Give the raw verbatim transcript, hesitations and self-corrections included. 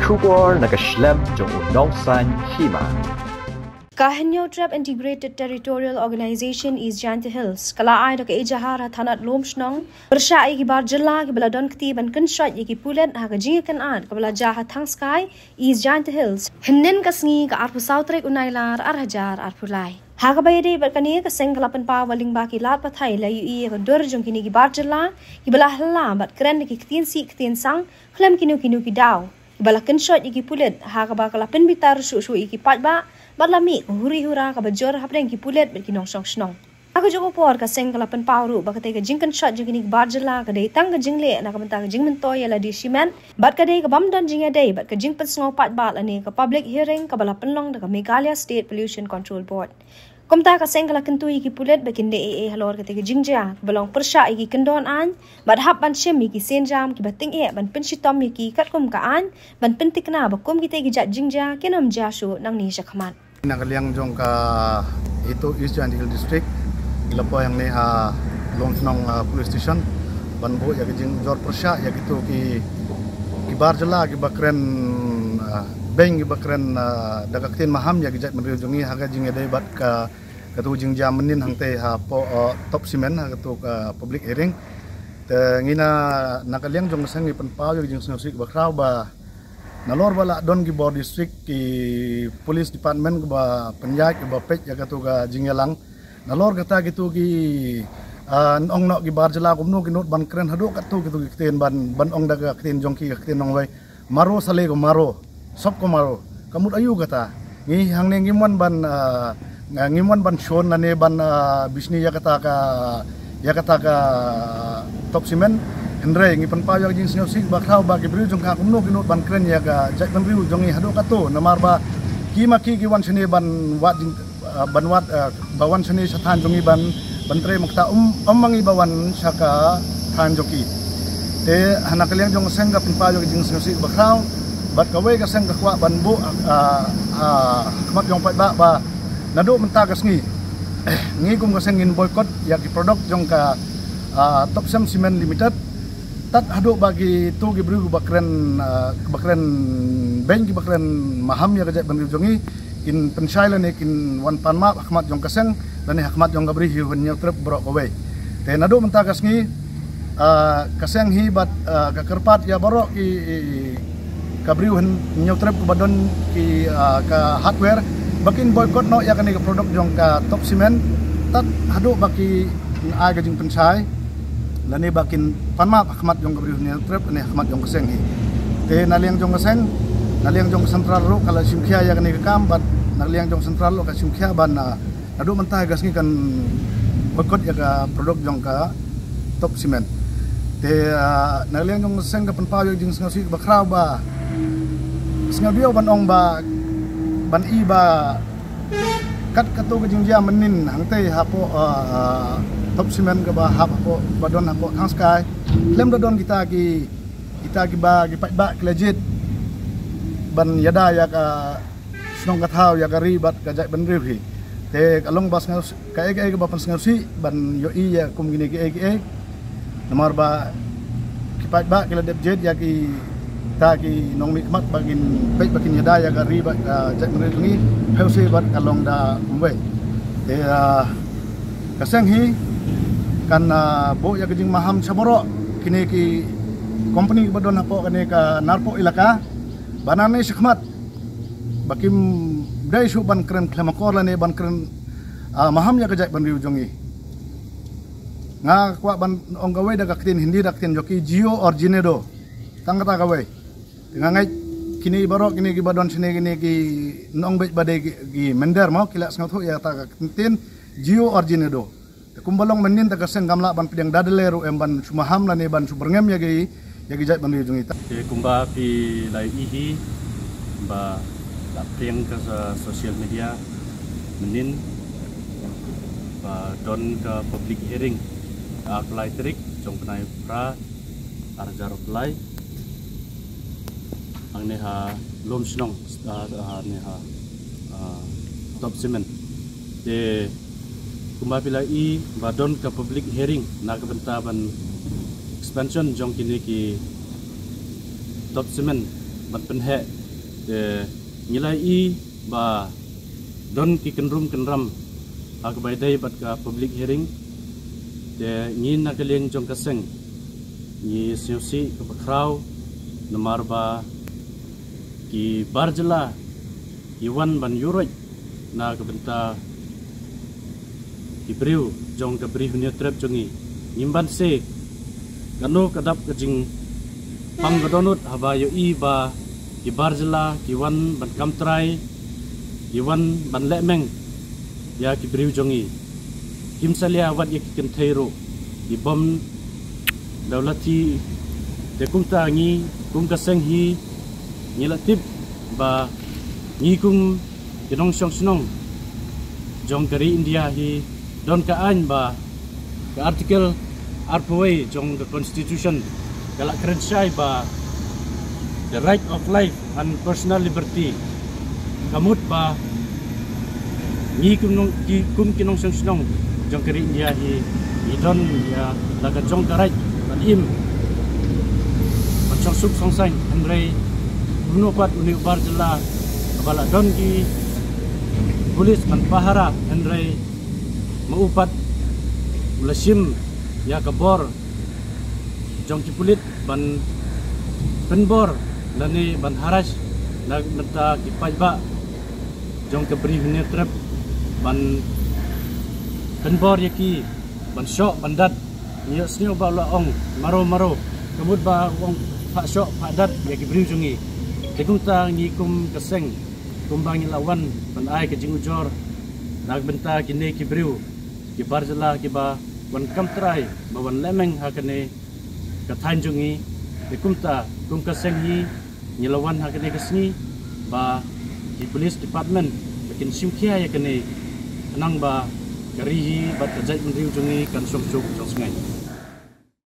Khubor na ka shlem jong u nongsan hima. Ka Hynñiewtrep Integrated Territorial Organization East Jaintia Hills ka la ai da ka ejahar ha thanat Lumshnong pyrshah ïa ki bar jylla kiba la don kti ban kynshoit ïa ki pulit ha ka jingïakynad kaba la jia ha Thangskai, East Jaintia Hills, hynnin ka sngi ka arphew saw tarik u Nailar ar hajar arphew lai. Ha kaba ïadei bad kane, ka seng ka la pynpaw ba lyngba ki lad pathai la ïohi ïa ka dur jong kine ki bar jylla kiba la hylla bad kren da ki ktien sih ktien sang khlem kino kino ki daw, kiba la kynshoit ïa ki pulit, ha kaba ka la pynbitar shuh shuh ïa ki paidbah bad la mih ka huri hura kaba jur hapdeng ki pulit bad ki nongshong shnong. Ha kajuh ka por, ka seng ka la pynpaw ruh ba katei ka jingkynshoit jong kine ki bar jylla ka dei tang ka jingleh na ka bynta ka jingmyntoi ïa lade shimet bad ka dei ka bym don jingïadei bad ka jingpynsngew paidbah lane ka public hearing kaba la pynlong da ka Meghalaya State Pollution Control Board. Kumta, ka seng ka la kyntu ïa ki pulit ba kin leh ei ei halor katei ka jingjia kaba long pyrshah ïa ki kyndon aiñ bad hap ban shim ïa ki sienjam kiba tyngeh ban pynshitom ïa ki katkum ka aiñ ban pynthikna ba kum kitei ki jait jingjia kin ym jia shuh nangne shakhmat. Na ka liang jong ka HITO, East Jaintia Hills District, la poi hangne ha Lumshnong, ah, Police Station ban buh ïa ka jingjur pyrshah ïa kito ki, ki bar jylla kiba kren, ah, beiñ kiba kren, ah, da ka ktien maham ïa ki jaitbynriew jong ngi ha ka jingïadei bad ka, kato jingjia mynnin hangtei hapoh, ah, Top Cement ha kato ka public hearing. Te ngi na, na ka liang jong ka seng ngi pynpaw ïa ka jingsngewsih kaba khraw ba nalor ba la don ki bor district, ki police department kiba pynïaid, kiba peit ïa kato ka jingïalang. Nalor kata kito ki, ah, nongnoh ki bar jylla kumno ki nud ban kren haduh katto kito ki ktien ban, ban ong da ka ktien jong ki, ka ktien nongwei, maro sale ko maro, sop ko maro. Ka mut aïu kata? Ngi hangne ngim wan ban, ah, nga, ngim wan ban shon lane ban, ah, bishni ïa kata ka, ïa kata ka Top Cement. Hynrei ngi pynpaw ïa ka jingsngewsih ba khraw ba ki briew jong ka kumno ki nud ban kren ïa ka jaitbynriew jong ngi haduh katto, namar ba ki ma ki ki wan shane ban wad jing, ah, ban wad, ah, ba wan shane sha thaiñ jong ngi ban, ban trei, mynta um, um ma ngi ba wan sha ka thaiñ jong ki. Te ha na ka liang jong ka seng ka pynpaw ïa ka jingsngewsih ba khraw bad kawei ka seng ka kwah ban buh, ah, ah, ha khmat jong paidbah ba naduh mynta ka sngi ngi kum ka seng ngin boycott ïa ki product jong ka, ah, Top Cem Cement Limited. Tad haduh ba kito ki briew ba kren, ah, ba kren beiñ, kiba kren maham ïa ka jaitbynriew jong ngi kin pynshai lane kin wan pan map ha khmat jong ka seng lane ha khmat jong ka Bri Hynñiewtrep baroh kawei. Te naduh mynta ka sngi, ah, ka seng hi bad, ah, ka kyrpad ïa baroh ki, ka Bri Hynñiewtrep kiba don ki, ah, ka hardware ba kin boycott noh ïa kane ka product jong ka Top Cement tad haduh ba kin ai ka jingpynshai lane ba kin pan map ha khmat jong ka Bri Hynñiewtrep lane ha khmat jong ka seng hi. Te na liang jong ka seng, na liang jong ka central ruh ka la shim khia ïa kane ka kam bad na liang jong ka central ruh ka shim khia ban, ah, naduh mynta ka sngi kan boycott ïa ka product jong ka Top Cement. Te, ah, na liang jong ka seng ka pynpaw ïa ka jingsngewsih ba khraw ba sngewdiaw ban ong ba ban i ba kat kato ka jingjia mynnin hangtei hapoh, ah, ah, Top Cement kaba hap hapoh, ba don hapoh Thangskai. Khlem da don kita ki, kita kiba, ki paidbah ki la jied ban ïada ïa ka shnong ka thaw, ïa ka ri bad ka jaitbynriew hi. Te ka long ba sngew, kaei kaei kaba pynsngewsih ban ïohi ïa kum kine kiei kiei. Namar ba ki paidbah ki la dep jied ïa kita ki nongmihkhmat ba kin peit ba kin ïada ïa ka ri bad ka jaitbynriew jong ngi. Phi ïohi bad ka long da kumwei. Te, ah, ka seng hi kan, ah, buh ïa ka jingmaham sha baroh kine ki company kiba don hapoh kane ka Narpuh Elaka ba nangne shakhmat ba kim dei shuh ban kren khlem akor lane ban kren, ah, maham ïa ka jaitbynriew jong ngi. Nga kwah ban ong kawei da ka ktien Hindi, da ka ktien jong ki, jio aur jeene do. Tang kata kawei. Te nga ngeit kine baroh kine kiba don shane, kine ki nongbeit ba dei ki, ki mynder mo, ki la sngewthuh ïa kata ka ktien jio aur jeene do. Te kumba long mynnin te ka seng kam lah ban pdiang da lade ruh em ban shu maham lane ban shu byrngem ïa ki, ïa ki jaitbynriew jong ngi. Te kumba phi la ïohi hi ba la pdiang ka sa social media mynnin ba don ka public hearing ha arphew lai tarik jong u bnai Phra ar hajar arphew lai. Hangne ha Lumshnong, ah, ah, hangne ha, ah, Top Cement. Te kumba phi la ïohi ba don ka public hearing na ka bynta ban expansion jong kine ki Top Cement ban pynheh. Te ngi la ïohi ba don ki kynrum kynram ha kaba ïadei bad ka public hearing. Te ngi na ka liang jong ka seng ngi sngewsih kaba khraw namar ba ki bar jylla ki wan ban ïuhroit na ka bynta ki briew jong ka Bri Hynñiewtrep jong ngi. Ngim banse kano ka dap ka jingpang ka dohnud haba ïohi ba ki bar jylla ki wan ban kam trai, ki wan ban lehmeng ïa ki briew jong ngi. Kim salia wat ïa ki kynthei ruh, ki bym dawlati. Te kumta ngi kum ka seng hi ngi la tip ba ngi kum ki nongshong shnong jong ka ri India hi don ka aiñ ba ka article arphew wei jong ka constitution ka la kren shai ba the right of life and personal liberty. Ka mut ba ngi kum nong ki kum ki nongshong shnong jong ka ri India hi ngi don ïa la ka jong ka right ban im ban shong suk shong saiñ, hynrei kumno pat une u bar jylla ba la don ki pulit ban pahara, hynrei ma u pat u la shim ïa ka bor jong ki pulit ban pynbor lane ban harass na bynta ki paidbah jong ka Bri Hynñiewtrep ban pynbor ïa ki ban shoh ban dat. Ngi ïohsngew ba u la ong maro maro, ka mut ba u ong phah shoh phah dat ïa ki briew jong ngi. Te kumta ngi kum ka seng kumba ngi la wan ban ai ka jingujor na bynta kine ki briew ki bar jylla kiba wan kam trai ba wan lehmeng ha kane ka thaiñ jong ngi. Te kumta kum ka seng hi ngi la wan ha kane ka sngi ba ki police department ba kin shim khia ïa kane khnang ba ka ri hi bad ka jaitbynriew jong ngi kan shong suk shong sngew.